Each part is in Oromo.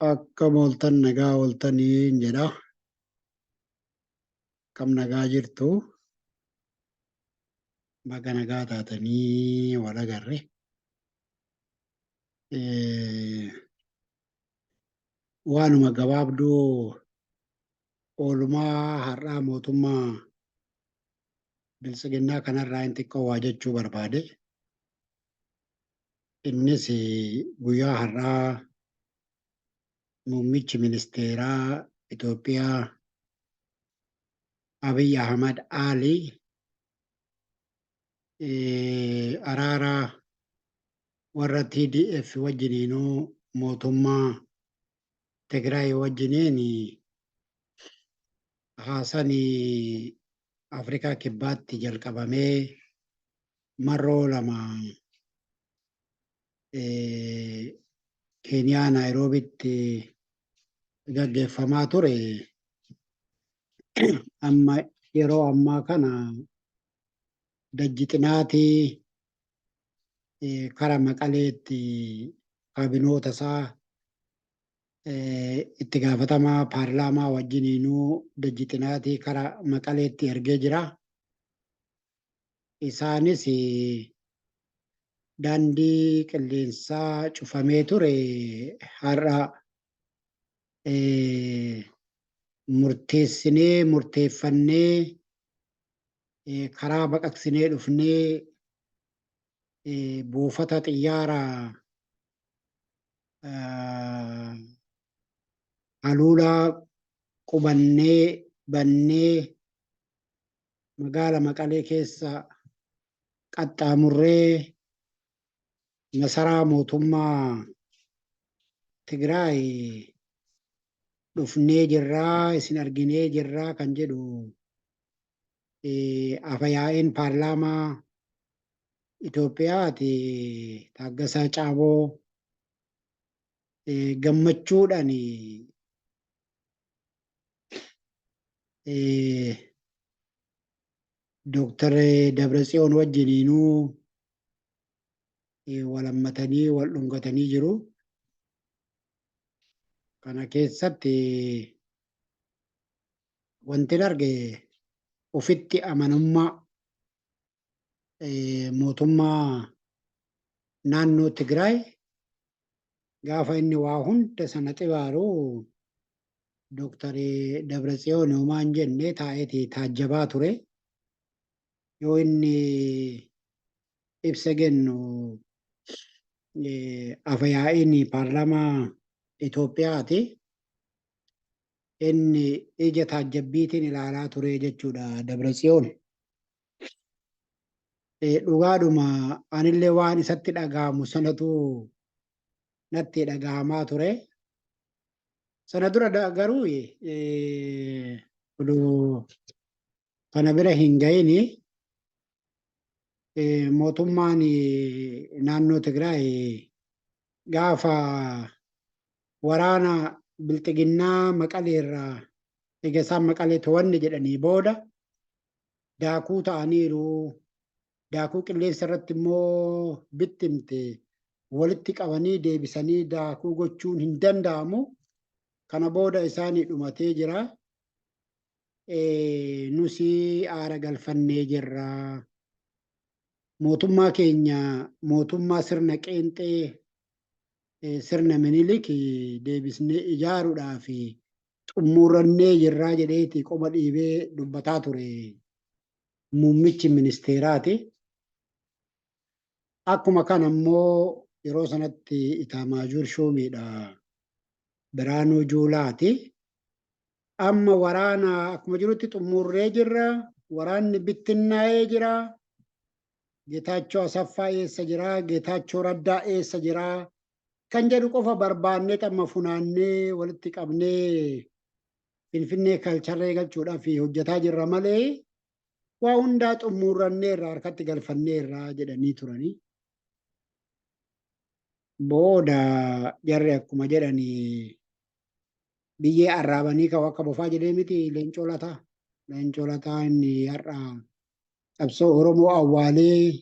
Akkam ooltan nagaa ooltaniin jedha. Akkam nagaa jirtu. Baga nagaa taatanii wal agarre. Waanuma gabaabduu oolmaa har'aa mootummaa biltsiginnaa kanarraa hin xiqqoo waa jechuu barbaade. Innis guyyaa har'aa muummichi ministeeraa Itoophiyaa Abiy Ahmad Ali araara warra TDF wajjiniinuu mootummaa Tigraay wajjiniin haasani Afrikaa Kibbaatti jalqabamee marroo 2 Keeniyaa Naayiroobitti gaggeeffamaa ture. Amma yeroo ammaa kana dajji xinaatii kara Maqaleetti kaabinoota isaa itti gaafatamaa paarlaamaa wajjiniinuu dajji xinaatii kara Maqaleetti ergee jira. Isaanis daandii qilleensaa cufamee ture har'a murteessinee murteeffannee karaa baqaqsinee dhufnee buufata xiyyaara Aluulaa qubannee bannee magaala Maqalee keessa qaxxaamurree masaraa mootummaa Tigraay dhufnee jirraa isin arginee jirraa kan jedhu afayaa'iin paarlaamaa Itoophiyaati Taaggasaa Caaboo gammachuudhaan Dooktar Dabratsiyoon wajjiniinuu wal hammatanii wal dhungatanii jiru. Kana keessatti wantin arge ofitti amanummaa mootummaa naannoo Tigraay gaafa inni waa hunda sana xibaaru Dooktar Dabratsiyoon homaa hin jenne taa'eeti taajjabaa ture. Yoo inni ibsa kennu afayaa'iin paarlaamaa Itoophiyaati. Inni ija taajjabbiitiin ilaalaa ture jechuudha Dabratsiyoon. Dhugaadhuma anillee waan isatti dhaga'amu sanatu natti dhaga'amaa ture. Sana dura garuu oduu kana bira hin ga'ini mootummaan naannoo Tigraay gaafa waraana bilxiginnaa Maqaleerraa eega isaan Maqalee to'anne jedhanii booda daakuu ta'aniiru. Daakuu qilleensa irratti immoo bittimte walitti qabanii deebisanii daakuu gochuun hin danda'amu. Kana booda isaanii dhumatee jira. Nusi aara galfannee jirra. Mootummaa keenya mootummaa sirna qeenxee sirna Minilik deebisnee ijaaruudhaaf xumurannee jirraa jedheeti qoma dhiibee dubbataa ture muummichi ministeeraati. Akkuma kana immoo yeroo sanatti Itaamaajuur Shuumiidha Biraanuu Juulaati. Amma waraana akkuma jirutti xumurree jirra. Waraanni bittinnaa'ee jira. Getaachoo Asaffaa eessa jira? Getaachoo Raddaa eessa jira? Kan jedhu qofa barbaannee amma funaannee walitti qabnee Finfinnee kalcharree galchuudhaaf hojjetaa jirra malee waa hundaa xumurranneerra harkatti galfanneerra jedhanii turanii. Booda jarri akkuma jedhanii biyyee arraabanii ka'u akka bofaa jedhee miti Leencoo Lataa. Leencoo Lataa inni har'a qabsoo Oromoo awwaalee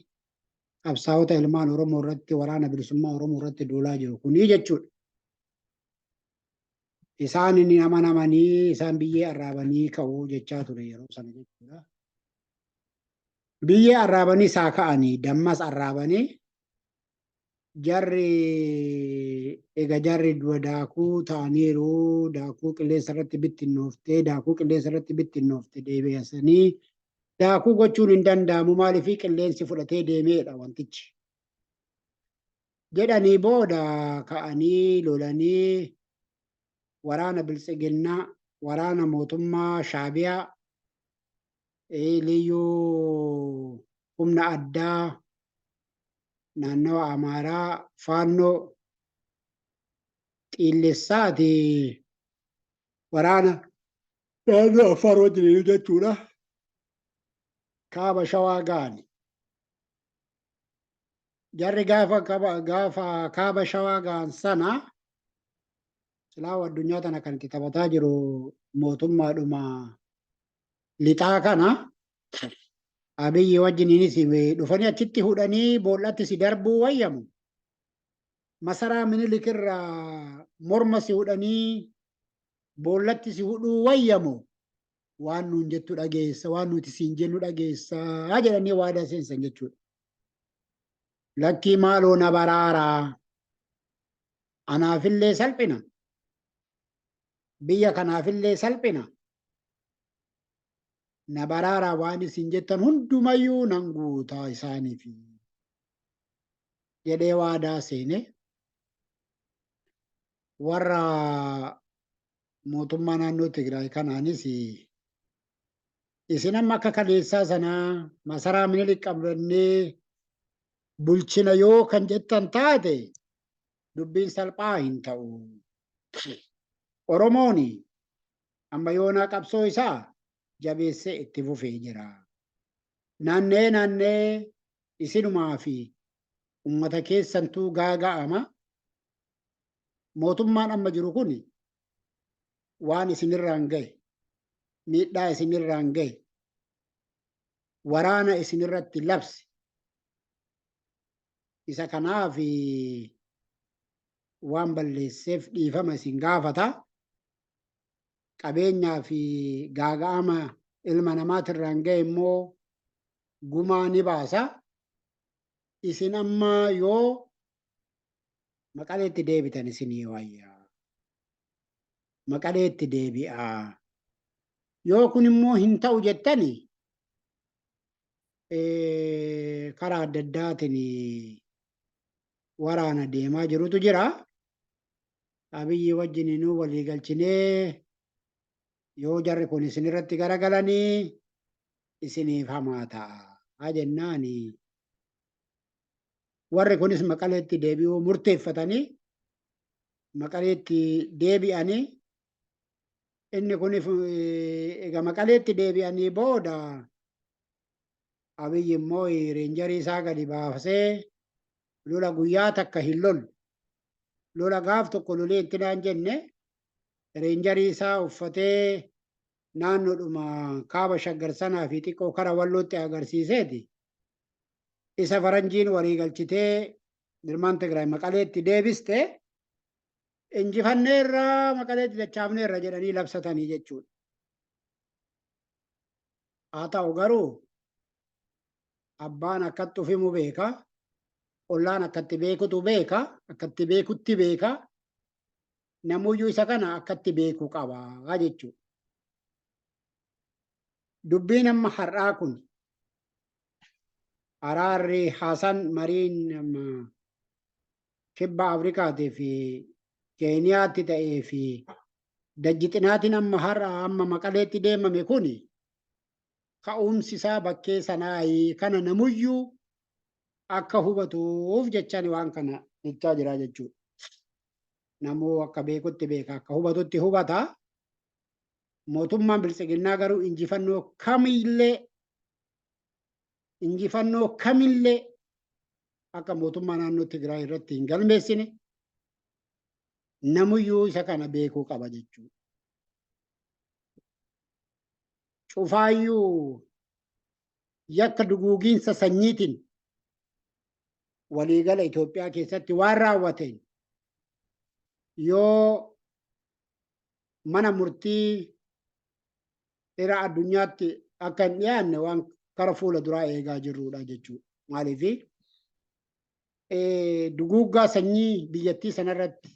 qabsaa'ota ilmaan Oromoo irratti waraana bilisummaa Oromoo irratti duulaa jiru kunii jechuudha. Isaan inni amanamanii isaan biyyee arraabanii ka'uu jechaa ture yeroo sana jechuudha. Biyyee arraabanii isaa ka'anii dammas arraabanii jarri ega jarri dura daakuu ta'aniiru, daakuu qilleensa irratti bittinnooftee, daakuu qilleensa irratti bittinnoofte deebi'asanii daakuu gochuun hin danda'amu, maaliif qilleensi fudhatee deemeedha wantichi. Jedhanii booda ka'anii lolanii waraana biltsiginnaa, waraana mootummaa Shaabiyaa, liyyuu humna addaa naannawa Amaaraa Faannoo xiillessaati waraana naannoo Affaar wajjin jechuudha. Kaaba Shawaa ga'ani. Jarri gaafa kaaba Shawaa ga'an sana silaa addunyaa tana kan itti taphataa jiru mootummaadhuma lixaa kana Abiyyi wajjiniinis dhufanii achitti hudhanii boollatti si darbuu wayyamu. Masaraa Minilik irraa morma si hudhanii boollatti si hudhuu wayyamu. Waan nuun jettu dhageessa, waan nuti siin jennu dhageessaa jedhanii waadaa seensan jechuudha. Lakkii maaloo na baraaraa. Anaafillee salphina. Biyya kanaafillee salphina. Na baraaraa, waan isin jettan hundumayyuu nan guutaa isaaniif jedhee waadaa seene. Warra mootummaa naannoo Tigraay kanaanis isin amma akka kaleessaa sanaa masaraa Minilik qabannee bulchina yoo kan jettan taate dubbiin salphaa hin ta'u. Oromoon amma yoonaa qabsoo isaa jabeessee itti fufee jira. Naannee naannee isinumaa fi uummata keessantuu gaaga'ama. Mootummaan amma jiru kun waan isinirraan gahe, miidhaa isinirraan gahe, waraana isinirratti labse. Isa kanaaf waan balleesseef dhiifama isin gaafata. Qabeenyaa fi gaaga'ama ilma namaatirraan gahe immoo gumaa ni baasa. Isin amma yoo Maqaleetti deebitan isinii wayya. Maqaleetti deebi'aa. Yoo kun immoo hin ta'u jettani karaa adda addaatiin waraana deemaa jirutu jira. Abiyyi wajjininuu walii galchinee yoo jarri kun isinirratti garagalanii isiniif hamaa ta'a jennaani. Warri kunis Maqaleetti deebi'uu murteeffatanii Maqaleetti deebi'anii, inni kunis egaa Maqaleetti deebi'anii booda Abiyyi immoo reenjarii isaa gadi baasee lola guyyaa takka hin lollu. Lola gaaf tokko lolee itti naan jenne, reenjarii isaa uffatee naannoodhuma kaaba Shaggar sanaa fi xiqqoo kara Wallootti agarsiiseeti. Isa faranjiin walii galchitee ilmaan Tigraay Maqaleetti deebiste, injifanneerra, Maqaleetti dachaafneerra jedhanii labsatanii jechuudha. Haa ta'u garuu abbaan akkatti ufimu beeka, ollaan akkatti beekutu beeka, akkatti beekutti beeka, namuyyuu isa kana akkatti beekuu qaba jechuudha. Dubbiin amma har'aa kun araarri Hasan mariin kibba Afrikaatii fi Keeniyaatti ta'ee fi dajji xinaatiin amma har'a amma Maqaleetti deemame kun ka'umsi isaa bakkee sanaayi, kana namuyyuu akka hubatuuf jechaan waan kana jechaa jira jechuudha. Namuu akka beekutti beeka, akka hubatutti hubata. Mootummaan biltsiginnaa garuu injifannoo kamillee akka mootummaa naannoo Tigraay irratti hin galmeessine namuyyuu isa kana beekuu qaba jechuudha. Cufaayyuu yakka duguugiinsa sanyiitiin waliigala Itoophiyaa keessatti waan raawwateen yoo Mana murtii era addunyaatti akka hin dhiyaanne waan kara fuula duraa eegaa jirrudha jechuudha. Maaliif duguuggaa sanyii biyyattii sanarratti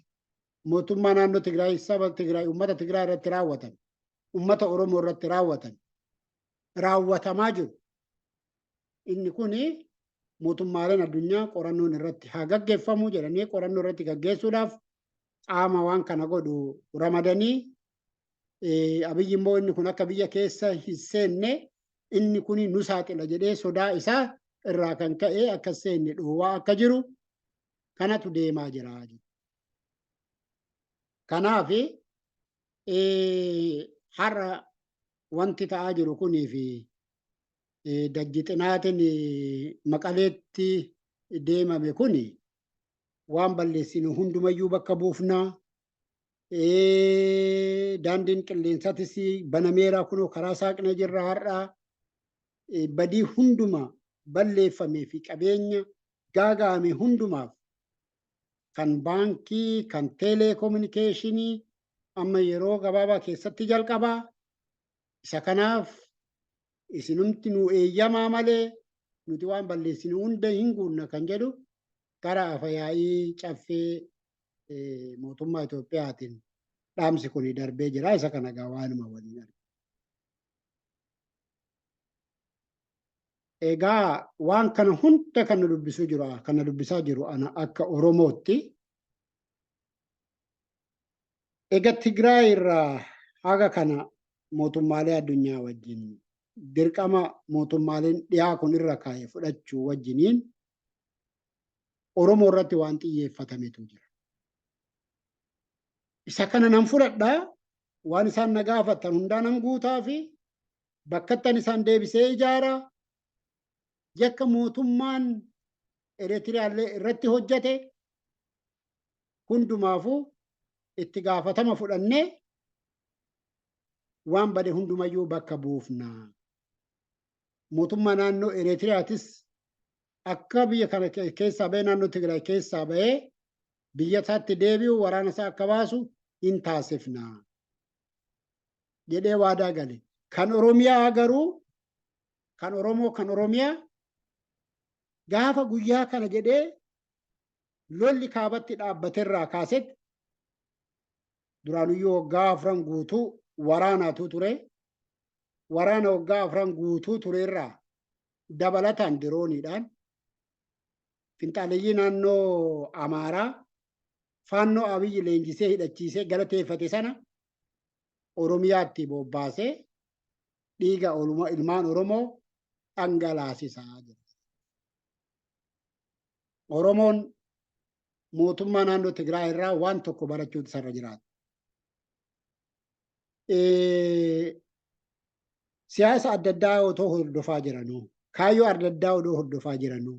mootummaa naannoo Tigraay, saba Tigraay, uummata Tigraay irratti raawwatan, uummata Oromoo irratti raawwatan, raawwatamaa jiru. Inni kuni mootummaaleen addunyaa qorannoon irratti haa gaggeeffamu jedhanii qorannoo irratti gaggeessuudhaaf qaama waan kana godhu ramadanii, Abiyyi immoo inni kun akka biyya keessa hin seenne, inni kun nu saaxila jedhee sodaa isaa irraa kan ka'e akka seenne dhoowwaa akka jiru kanatu deemaa jira. Kanaaf har'a wanti ta'aa jiru kunii fi dajji xinaatiin Maqaleetti deemame kuni waan balleessinu hundumayyuu bakka buufnaa. Daandiin qilleensatis banameera, kunoo karaa saaqnee jirra har'aa. Badii hunduma balleeffamee fi qabeenya gaaga'ame hundumaaf kan baankii, kan teeleekoominikeeshinii amma yeroo gabaabaa keessatti jalqabaa. Isa kanaaf isinumti nu eeyyamaa malee nuti waan balleessinu hunda hin guunna kan jedhu gara afayaa'ii Caffee mootummaa Itoophiyaatiin dhaamsi kun darbee jira. Isa kana egaa waanuma waliin argina. Egaa waan kana hunda kan nu dubbisuu jiru, kan na dubbisaa jiru ana akka Oromootti. Egaa Tigraay irraa haga kana mootummaalee addunyaa wajjin dirqama mootummaaleen dhiyaa kun irra kaa'e fudhachuu wajjiniin Oromoo irratti waan xiyyeeffatametu jira. Isa kana nan fudhadhaa, waan isaan na gaafatan hundaa nan guutaa fi bakkattan isaan deebisee ijaaraa, yakka mootummaan Eritiriyaallee irratti hojjete hundumaafuu itti gaafatama fudhannee waan bade hundumayyuu bakka buufna. Mootummaa naannoo Eritiriyaatis akka biyya kana keessaa bahee, naannoo Tigraay keessaa bahee biyya isaatti deebi'u, waraana isaa akka baasu hin taasifna jedhee waadaa gale. Kan Oromiyaa garuu, kan Oromoo, kan Oromiyaa gaafa guyyaa kana jedhee lolli kaabatti dhaabbaterraa kaasetti duraanuyyuu waggaa 4 guutuu waraanaatu ture. Waraana waggaa 4 guutuu tureerraa dabalataan dirooniidhaan finxaaleyyii naannoo Amaaraa Faannoo Abiyyi leenjisee hidhachiisee galateeffate sana Oromiyaatti bobbaasee dhiiga ilmaan Oromoo dhangalaasisaa jira. Oromoon mootummaa naannoo Tigraay irraa waan tokko barachuutu isarra jiraata. Siyaasa adda addaa otoo hordofaa jiranuu, kaayyoo adda addaa otoo hordofaa jiranuu,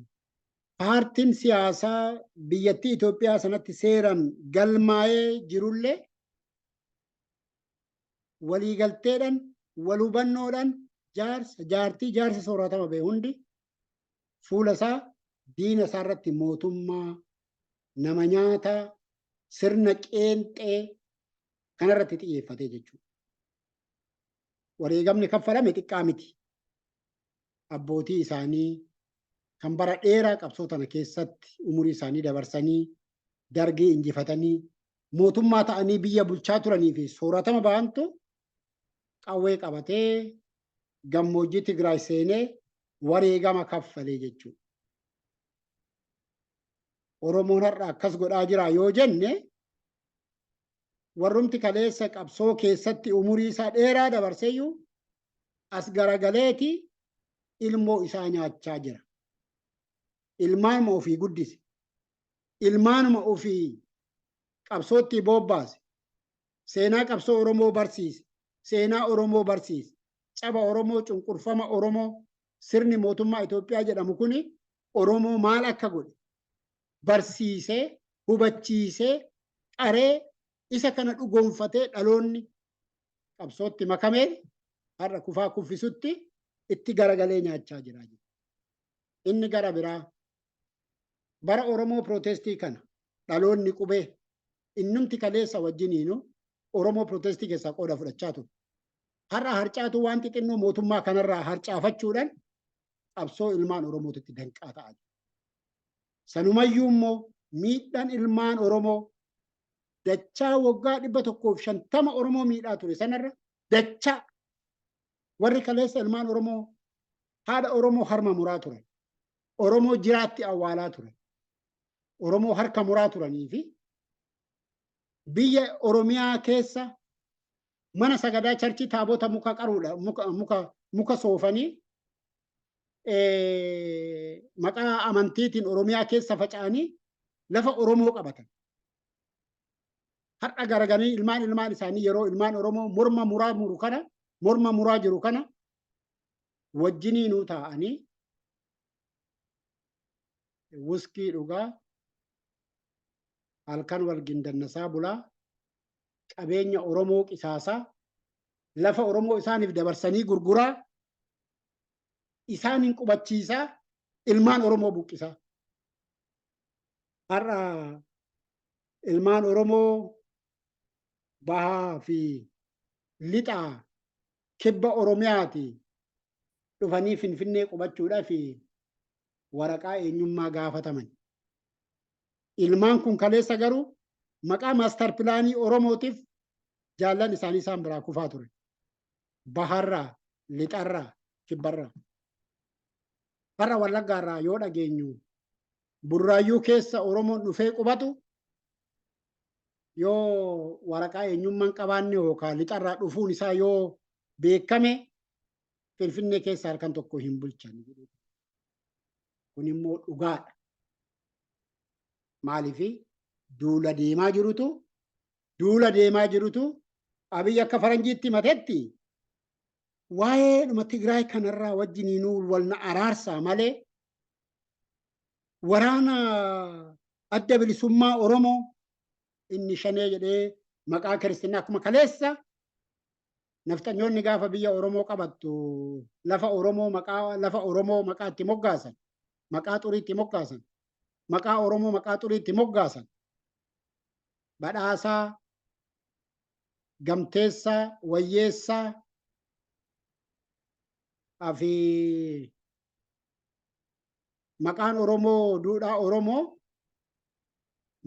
paartiin siyaasaa biyyattii Itoophiyaa sanatti seeraan galmaa'ee jirullee waliigalteedhaan, wal hubannoodhaan jaarsa jaartii jaarsa sooratama ba'e hundi fuula isaa diina isaa irratti mootummaa nama nyaataa sirna qeenxee kanarratti xiyyeeffatee jechuudha. Wareegamni kaffalame xiqqaa miti. Abbootii isaanii kan bara dheeraa qabsoo tana keessatti umurii isaanii dabarsanii Dargii injifatanii mootummaa ta'anii biyya bulchaa turanii fi sooratama ba'antu qawwee qabatee gammoojjii Tigraay seenee wareegama kaffalee jechuudha. Oromoon har'a akkas godhaa jira yoo jenne, warrumti kaleessa qabsoo keessatti umurii isaa dheeraa dabarseyyuu as garagaleeti ilmoo isaa nyaachaa jira. Ilmaanuma ofii guddise. Ilmaanuma ofii qabsootti boobbaase. Seenaa qabsoo Oromoo barsiise. Seenaa Oromoo barsiise. Caba Oromoo, cunqurfama Oromoo, sirni mootummaa Itoophiyaa jedhamu kuni Oromoo maal akka godhe barsiisee, hubachiisee, qaree, isa kana dhugoonfatee dhaloonni qabsootti makamee har'a kufaa kuffisutti itti garagalee nyaachaa jira. Inni gara biraa, bara Oromoo Protestii kana dhaloonni qubee innumti kaleessa wajjiniinu Oromoo protestii keessaa qooda fudhachaa ture. Har'a harcaatu waan xixinnoo mootummaa kanarraa harcaafachuudhaan qabsoo ilmaan Oromootitti danqaa ta'a. Sanumayyuu immoo miidhaan ilmaan Oromoo dachaa waggaa 150 Oromoo miidhaa ture sanarra dachaa warri kaleessa ilmaan Oromoo haadha Oromoo harma muraa turan. Oromoo jiraatti awwaalaa turan. Oromoo harka muraa turanii fi biyya Oromiyaa keessa mana sagadaa churchii taabota muka qaruudha muka soofanii maqaa amantiitiin Oromiyaa keessa faca'anii lafa Oromoo qabatan. Har'a garaganii ilmaan isaanii yeroo ilmaan Oromoo morma muraa muru kana morma muraa jiru kana wajjiniinuu taa'anii wuskii dhugaa halkan wal gindannasaa bulaa qabeenya Oromoo qisaasaa lafa Oromoo isaaniif dabarsanii gurguraa isaaniin qubachiisaa ilmaan Oromoo buqqisaa. Har'a ilmaan Oromoo bahaa fi lixaa kibba Oromiyaati dhufanii Finfinnee qubachuudhaaf waraqaa eenyummaa gaafataman. Ilmaan kun kaleessa garuu maqaa master planii Oromootiif jaallan isaanii isaan biraa kufaa ture. Baharraa, lixarraa, kibbarraa. Har'a Wallaggaarraa yoo dhageenyu Burraayyuu keessa Oromoon dhufee qubatu yoo waraqaa eenyummaan qabaanne yookaan lixarraa dhufuun isaa yoo beekame Finfinnee keessa halkan tokko hin bulchan. Kun immoo dhugaadha. Maaliif duula deemaa jirutu Abiy akka faranjiitti himatetti waa'ee dhuma Tigraay kanarraa wajjiniinuu wal na araarsaa malee waraana adda bilisummaa Oromoo inni shanee jedhee maqaa kiristinnaa akkuma kaleessa nafxanyoonni gaafa biyya Oromoo qabattu lafa Oromoo maqaa lafa Oromoo maqaa itti moggaasan maqaa xurii itti moggaasan maqaa Oromoo maqaa xurii itti moggaasan badhaasaa gamteessaa wayyeessaa fi maqaan Oromoo duudhaa Oromoo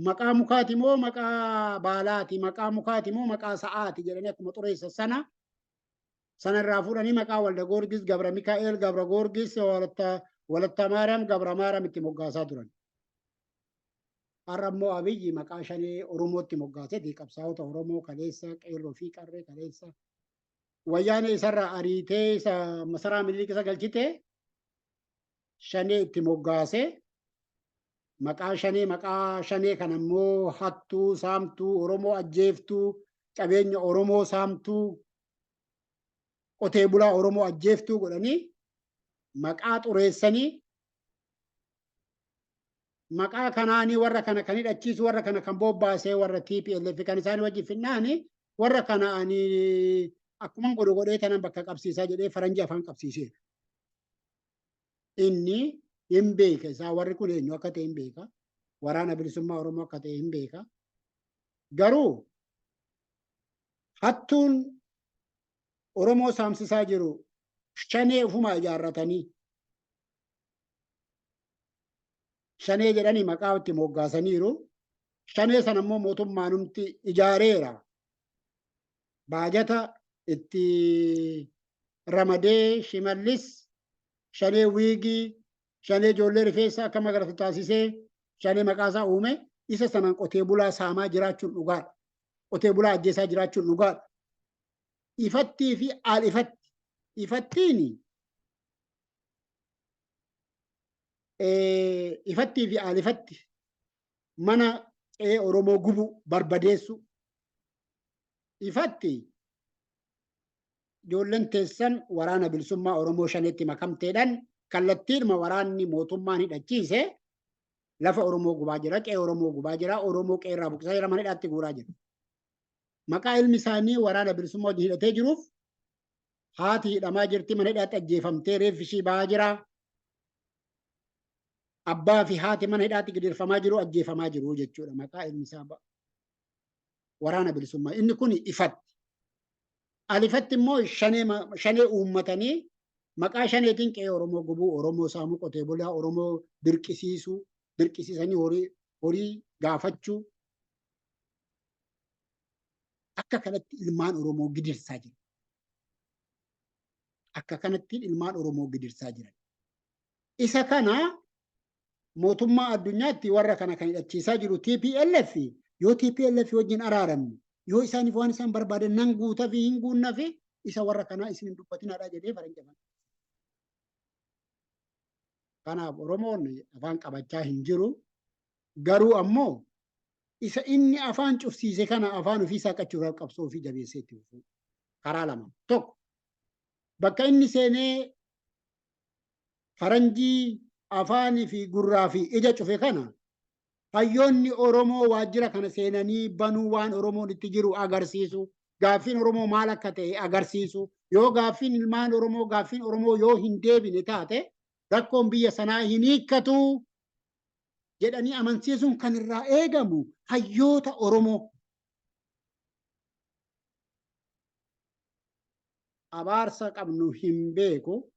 maqaa mukaati moo maqaa baalaati maqaa mukaati moo maqaa sa'aati jedhanii akkuma xureessa sana sanarraa fuudhanii maqaa Walda Goorgis Gabra Mikaa'el Gabra Goorgis Walatta Maariyaam Gabra Maariyaam itti moggaasaa turan. Har'a immoo Abiyyi maqaa shanee Oromootti moggaaseeti qabsaa'ota Oromoo kaleessa qeerroo fi qarree kaleessa wayyaanee isarraa ariitee isa masaraa Minilik isa galchite shanee itti moggaasee maqaa shanee kan ammoo hattuu saamtuu Oromoo ajjeeftuu qabeenya Oromoo saamtuu qotee bulaa Oromoo ajjeeftuu godhanii maqaa xureessanii maqaa kanaanii warra kana kan hidhachiisu warra kana kan bobbaasee warra TPLF kan isaan wajjin finnaani warra kana ani akkuma godhu godhee tanan bakka qabsiisaa jedhee faranjii afaan qabsiiseera. Inni hin beeka isaa warri kun eenyu akka ta'e hin beeka. Waraana bilisummaa Oromoo akka ta'e hin beeka. Garuu hattuun Oromoo saamsisaa jiru shanee ofumaa ijaarratanii shanee jedhanii maqaa itti moggaasaniiru. Shanee sana immoo mootummaanumti ijaareera. Baajata itti ramadee Shimallis shanee wiigii shanee ijoollee rifeensa akka magaratu taasisee shanee maqaasaa uume isa sanaan qotee bulaa saamaa jiraachuun dhugaadha. Qotee bulaa ajjeesaa jiraachuun dhugaadha. Ifattii fi al ifatti. Ifattiin ifattii fi al ifatti mana qe'ee Oromoo gubu barbadeessu. Ifatti ijoolleen teessan waraana bilisummaa Oromoo shanetti makamteedhaan kallattiidhuma waraanni mootummaan hidhachiise lafa Oromoo gubaa jira, qe'ee Oromoo gubaa jira, Oromoo qe'eerraa buqqisaa jira, mana hidhaatti guuraa jira. Maqaa ilmi isaanii waraana bilisummaa wajjin hidhatee jiruuf haati hidhamaa jirti, mana hidhaatti ajjeefamtee reeffi ishii ba'aa jira. Abbaa fi haati mana hidhaatti gidirfamaa jiru, ajjeefamaa jiru jechuudha maqaa ilmi isaa. Waraana bilisummaa inni kun ifatti. Alifatti immoo shanee uummatanii maqaa shaneetiin qe'ee Oromoo gubuu, Oromoo saamuu, qotee bulaa Oromoo dirqisiisuu, dirqisiisanii horii gaafachuu. Akka kanatti ilmaan Oromoo gidirsaa jiru. Akka kanatti ilmaan Oromoo gidirsaa jiran. Isa kana mootummaa addunyaatti warra kana kan hidhachiisaa jiru TPLF, yoo TPLF wajjin araaramne, yoo isaaniif waan isaan barbaadan nan guutaa fi hin guunna fi isa warra kanaa isin hin dubbatinaadha jedhee faranjii afaan. Kanaaf Oromoon afaan qabachaa hin jiru. Garuu ammoo isa inni afaan cufsiise kana afaan ofii saaqachuudhaaf qabsoo ofii jabeessee itti fufuu. Karaa lama. Tokko, bakka inni seenee faranjii afaanii fi gurraa fi ija cufe kana hayyoonni Oromoo waajjira kana seenanii banuu, waan Oromoon itti jiru agarsiisu, gaaffiin Oromoo maal akka ta'e agarsiisu. Yoo gaaffiin ilmaan Oromoo, gaaffiin Oromoo yoo hin deebine taate rakkoon biyya sanaa hin hiikkatu jedhanii amansiisuun kan irraa eegamu hayyoota Oromoo. Abaarsa qabnu hin beeku.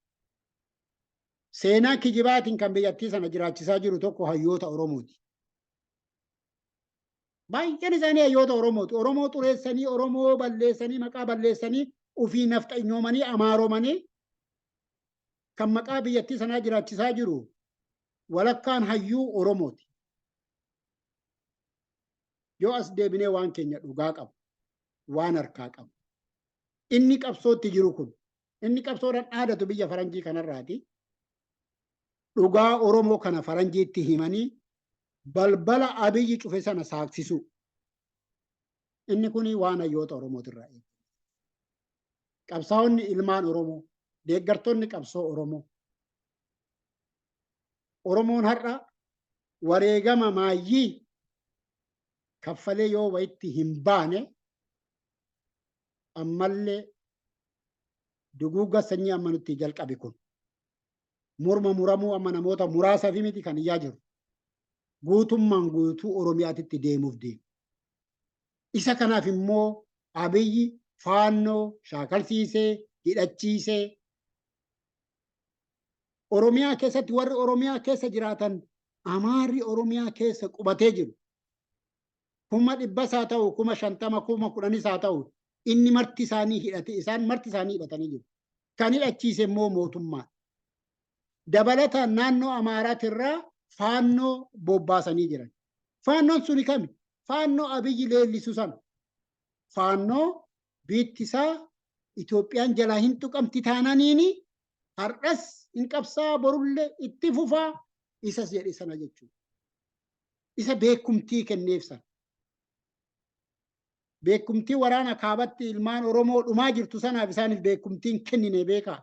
Seenaa kijibaatiin kan biyyattii sana jiraachisaa jiru tokko hayyoota Oromooti. Baay'een isaanii hayyoota Oromooti. Oromoo xureessanii, Oromoo balleessanii, maqaa balleessanii, ofii nafxanyoomanii, amaaromanii kan maqaa biyyattii sanaa jiraachisaa jiru walakkaan hayyuu Oromooti. Yoo as deebinee waan keenya dhugaa qabu, waan harkaa qabu. Inni qabsootti jiru kun, inni qabsoodhaan dhaadatu biyya faranjii kanarraati. Dhugaa Oromoo kana faranjiitti himanii balbala Abiyyi cufe sana saaqsisuu. Inni kun waan hayyoota Oromootirraa eegamu. Qabsaa'onni ilmaan Oromoo, deeggartoonni qabsoo Oromoo. Oromoon har'a wareegama maayyii kaffalee yoo wayitti hin baane ammallee duguugga sanyii amma nutti jalqabe kun morma muramuu amma namoota muraasa fi miti kan iyyaa jiru. Guutummaan guutuu Oromiyaatitti deemuuf deema. Isa kanaaf immoo Abiyyi faannoo shaakalsiisee hidhachiisee Oromiyaa keessatti warri Oromiyaa keessa jiraatan, Amaarri Oromiyaa keessa qubatee jiru. 100,000 haa ta'u, 50,000, 10,000 haa ta'u, inni marti isaanii hidhate, isaan marti isaanii hidhatanii jiru. Kan hidhachiise immoo mootummaa. Dabalataan naannoo Amaaraatirraa faannoo bobbaasanii jiran. Faannoon suni kami? Faannoo Abiyyi leellisu sana. Faannoo biittisaa Itoophiyaan jalaa hin tuqamti taananiini har'as hin qabsaa, borullee itti fufaa isas jedhe sana jechuudha. Isa beekumtii kenneef sana. Beekumtii waraana kaabatti ilmaan Oromoo dhumaa jirtu sanaaf isaaniif beekumtiin kennine beekaa.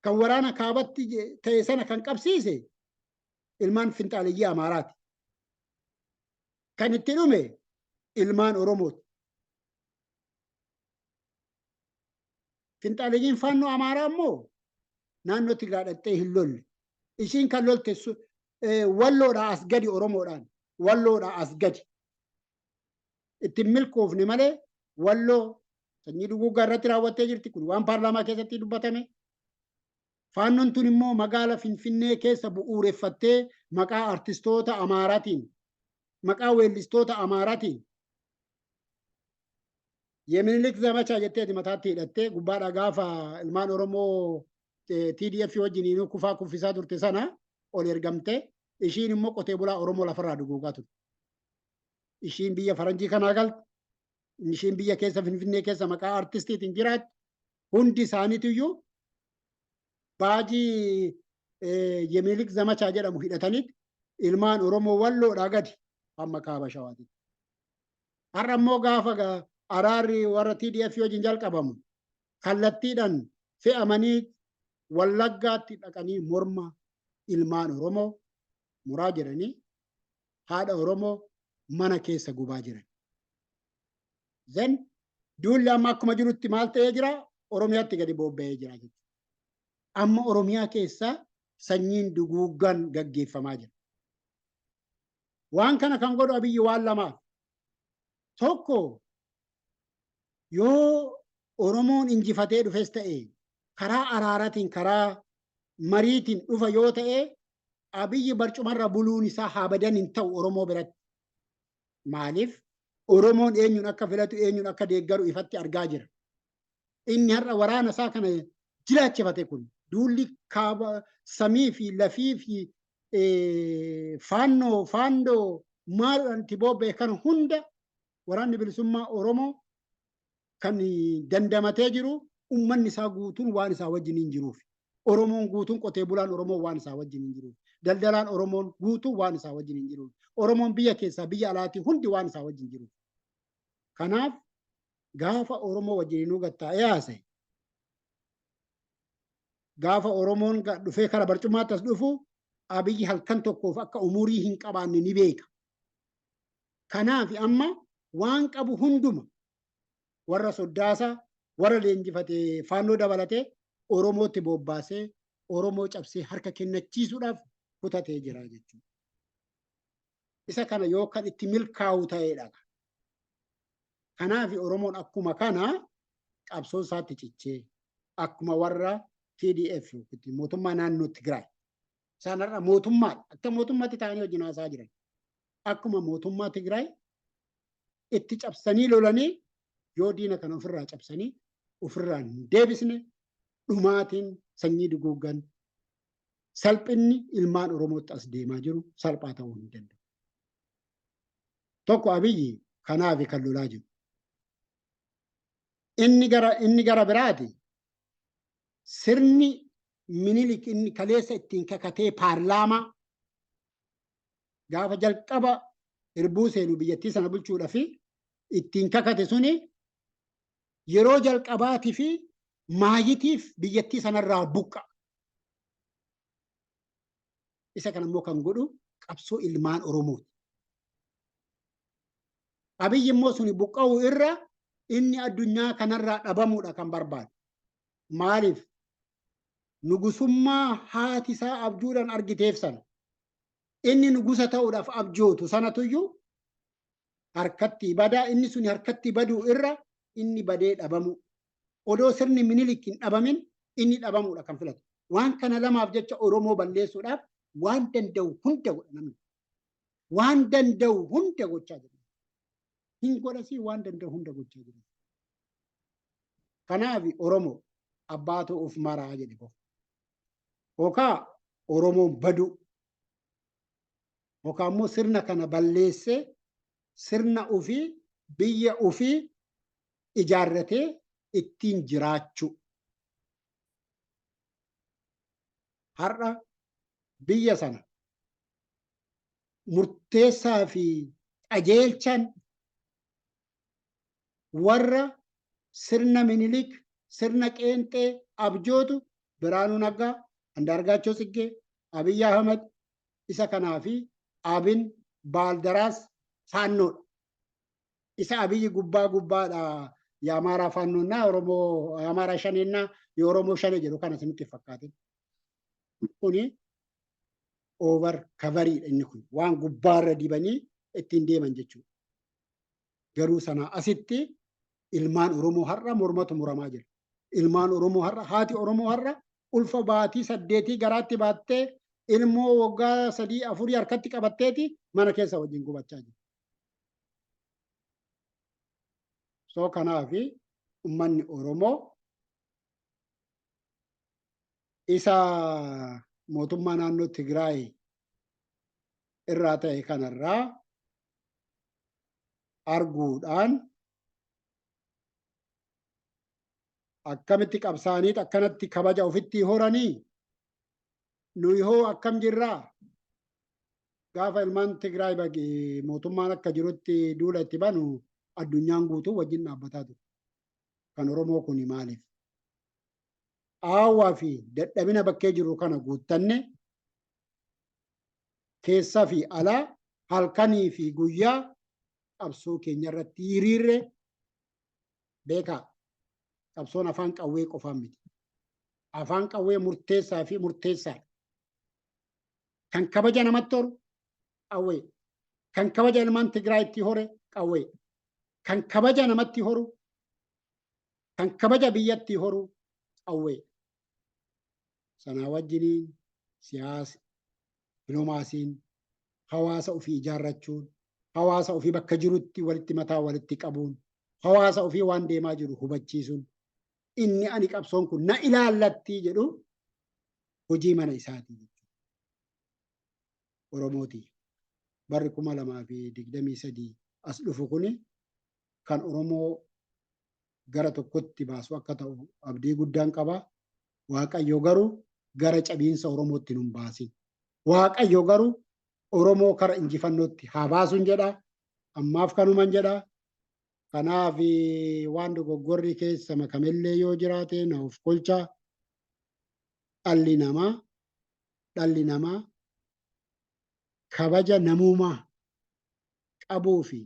Kan waraana kaabatti ta'e sana kan qabsiise ilmaan finxaaleyyii Amaaraati. Kan itti dhume ilmaan Oromooti. Finxaaleyyiin faannoo Amaaraa immoo naannoo Tigraay dhaqxee hin lolle. Ishiin kan lolte Walloodhaa as gadi Oromoodhaan. Walloodhaa as gadi. Ittiin milkoofne malee Walloo sanyii duguuggaa irratti raawwattee jirti. Kun waan paarlaamaa keessatti dubbatame. Faannoon tun immoo magaala Finfinnee keessa bu'uureffattee maqaa artistoota Amaaraatiin, maqaa weellistoota Amaaraatiin Yeminilik zamachaa jetteeti mataatti hidhattee gubbaadhaa gaafa ilmaan Oromoo TDF wajjiniin kufaa kuffisaa turte sana ol ergamte, ishiin immoo qotee bulaa Oromoo lafarraa duguugaa turte. Ishiin biyya faranjii kanaa galte, ishiin biyya keessa Finfinnee keessa maqaa artistiitiin jiraattu hundi isaaniitiyyuu baajii Yeminilik zamachaa jedhamu hidhataniit ilmaan Oromoo Walloodhaa gadi hamma kaaba Shawaatitti. Har'a immoo gaafa araarri warra TDF wajjin jalqabamu kallattiidhaan fe'amanii Wallaggaatti dhaqanii morma ilmaan Oromoo muraa jiranii, haadha Oromoo mana keessa gubaa jiran. Then duulli amma akkuma jirutti maal ta'ee jira? Oromiyaatti gadi bobba'ee jira jechuudha. Amma Oromiyaa keessa sanyiin duguuggaan gaggeeffamaa jira. Waan kana kan godhu Abiyyi waan lamaaf. Tokko yoo Oromoon injifatee dhufes ta'e karaa araaraatiin karaa mariitiin dhufa yoo ta'e Abiyyi barcumarra buluun isaa haa badan hin ta'u Oromoo biratti. Maaliif? Oromoon eenyuun akka filatu eenyuun akka deeggaru ifatti argaa jira. Inni har'a waraana isaa kana jiraachifate kun duulli kaaba samii fi lafii fi faannoo faandoo maal itti bobba'e kana hunda waraanni bilisummaa Oromoo kan dandamatee jiru uummanni isaa guutuun waan isaa wajjin hin jiruuf. Oromoon guutuun qotee bulaan Oromoo waan isaa wajjin hin jiruuf. Daldalaan Oromoon guutuun waan isaa wajjin hin jiruuf. Oromoon biyya keessaa biyya alaatii hundi waan isaa wajjin jiruuf. Kanaaf gaafa Oromoo wajjin hinuu gattaa'ee haasa'e gaafa Oromoon dhufee kara barcumaatti as dhufu Abiyyi halkan tokkoof akka umurii hin qabaanne ni beeka. Kanaaf amma waan qabu hunduma warra soddaasaa warra leenjifatee faannoo dabalatee Oromootti bobbaasee Oromoo cabsee harka kennachiisuudhaaf kutatee jira jechuudha. Isa kana yoo kan itti milkaa'u ta'edha. Kanaaf Oromoon akkuma kana qabsoo isaatti cichee akkuma warra TDF mootummaa naannoo Tigraay isaan har'a mootummaadha. Akka mootummaatti ta'anii wajjin haasaa jiran. Akkuma mootummaa Tigraay itti cabsanii lolanii yoo diina kana ofirraa cabsanii ofirraa hin deebisne dhumaatiin sanyii duguuggan salphinni ilmaan Oromootti as deemaa jiru salphaa ta'uu hin danda'u. Tokko Abiyyi kanaaf kan lolaa jiru. Inni gara biraati sirni Minilik inni kaleessa ittiin kakatee paarlaamaa gaafa jalqaba hirbuu seenu biyyattii sana bulchuudhaaf ittiin kakate suni yeroo jalqabaatii fi maayitiif biyyattii sanarraa buqqa. Isa kana immoo kan godhu qabsoo ilmaan Oromooti. Abiyyi immoo suni buqqa'uu irra inni addunyaa kanarraa dhabamuudha kan barbaadu. Maaliif? Nugusummaa haati isaa abjuudhaan argiteef sana. Inni nugusa ta'uudhaaf abjootu sanatuyyuu harkatti badaa inni suni harkatti baduu irra inni badee dhabamu. Odoo sirni Minilik hin dhabamin inni dhabamuudha kan filatu. Waan kana lamaaf jecha Oromoo balleessuudhaaf waan danda'u hunda godha namni. Waan danda'u hunda gochaa jira. Hin godhasii waan danda'u hunda gochaa jira. Kanaaf Oromoo abbaatu of maraa jedhe bofa. Yookaan Oromoon baduu yookaan immoo sirna kana balleessee sirna ofii biyya ofii ijaarratee ittiin jiraachuu. Har'a biyya sana murteessaa fi qajeelchan warra sirna Minilik sirna qeenxee abjootu Biraanuu Naggaa, Andaargaachoo Tsiggee, Abiyyi Ahmed isa kanaa fi Abin Baaldaraas faannoodha. Isa Abiyyi gubbaa gubbaadha የአማራ ፋኖና ኦሮሞ የአማራ ሸኔና የኦሮሞ ሸኔ jedhu kana isinitti fakkaatin. Kuni over coverii inni kun waan gubbaarra dibanii ittiin deeman jechuudha. Garuu sana asitti ilmaan Oromoo har'a mormatu muramaa jira. Ilmaan Oromoo har'a haati Oromoo har'a ulfa baatii 8 garaatti baattee ilmoo waggaa 3 4 harkatti qabatteeti mana keessa wajjin gubachaa jira. So kanaaf uummanni Oromoo isa mootummaa naannoo Tigraay irraa ta'e kanarraa arguudhaan akkamitti qabsaaniit akkanatti kabaja ofitti horanii nuyi hoo akkam jirraa gaafa ilmaan Tigraay mootummaan akka jirutti duula itti banu addunyaan guutuu wajjin dhaabbataa ture. Kan Oromoo kuni maaliif? Aawwaa fi dadhabina bakkee jiru kana guuttanne keessaa fi alaa halkanii fi guyyaa qabsoo keenya irratti hiriirre beekaa. Qabsoon afaan qawwee qofaan miti. Afaan qawwee murteessaa fi murteessaadha. Kan kabaja namatti horu qawwee. Kan kabaja ilmaan Tigraay itti hore qawwee. Kan kabaja namatti horu, kan kabaja biyyatti horu qawwee. Sanaa wajjiniin siyaasa, dippiloomaasiin, hawaasa ofii ijaarrachuun, hawaasa ofii bakka jirutti walitti mataa walitti qabuun, hawaasa ofii waan deemaa jiru hubachiisuun, inni ani qabsoon kun na ilaallatti jedhu hojii mana isaatii jechuudha. Oromooti. Barri 2023 as dhufu kuni kan Oromoo gara tokkotti baasu akka ta'u abdii guddaan qaba. Waaqayyo garuu gara cabiinsa Oromootti nun baasin. Waaqayyo garuu Oromoo kara injifannootti haa baasuun jedha. Ammaaf kanuman jedha. Kanaaf waan dogoggorri keessa makamellee yoo jiraate na of kolcha. Dhalli namaa kabaja namummaa qabuu fi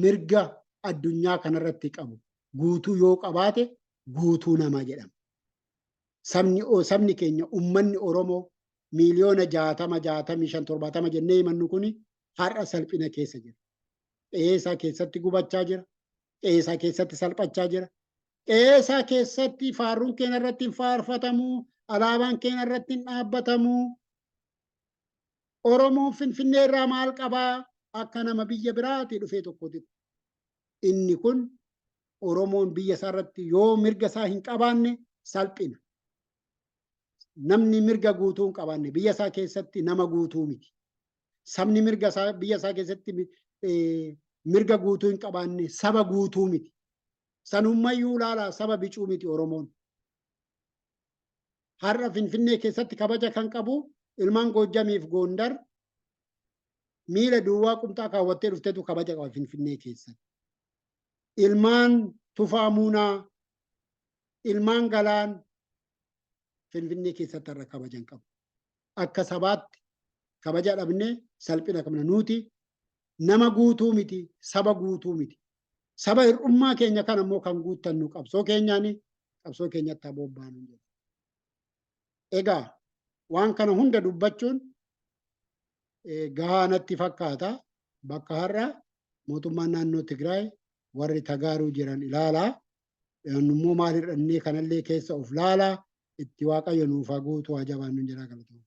mirga addunyaa kanarratti qabu guutuu yoo qabaate guutuu nama jedhama. Sabni keenya, ummanni Oromoo miiliyoona 60, 65, 70 jennee himannu kuni har'a salphina keessa jira. Qe'ee isaa keessatti gubachaa jira. Qe'ee isaa keessatti salphachaa jira. Qe'ee isaa keessatti faaruun keenya irratti hin faarfatamu. Alaabaan keenya irratti hin dhaabbatamu. Oromoon Finfinnee irraa maal qabaa? Akka nama biyya biraatii dhufee tokkotti. Inni kun Oromoon biyya isaa irratti yoo mirga isaa hin qabaanne salphina. Namni mirga guutuu hin qabaanne biyya isaa keessatti nama guutuu miti. Sabni mirga isaa biyya isaa keessatti mirga guutuu hin qabaanne saba guutuu miti. Sanummayyuu ilaalaa, saba bicuu miti Oromoon. Har'a Finfinnee keessatti kabaja kan qabu ilmaan Goojjamiif Goondar miila duwwaa qumxaa kaawwattee dhuftetu kabaja qaba Finfinnee keessatti. Ilmaan Tufaa Muunaa, ilmaan Galaan Finfinnee keessatti har'a kabajan qabu. Akka sabaatti kabaja dhabnee salphina qabna. Nuti nama guutuu miti, saba guutuu miti. Saba hir'ummaa keenya kan ammoo kan guuttannu qabsoo keenyaani, qabsoo keenyatti haa bobbaanu jedha. Egaa waan kana hunda dubbachuun gahaa natti fakkaata. Bakka har'a mootummaan naannoo Tigraay warri Tagaaruu jiran ilaalaa. Immoo maal hir'annee kanallee keessa of laalaa. Itti Waaqayyo nuuf haa guutu, haa jabaannu jedhaa, galatoomna.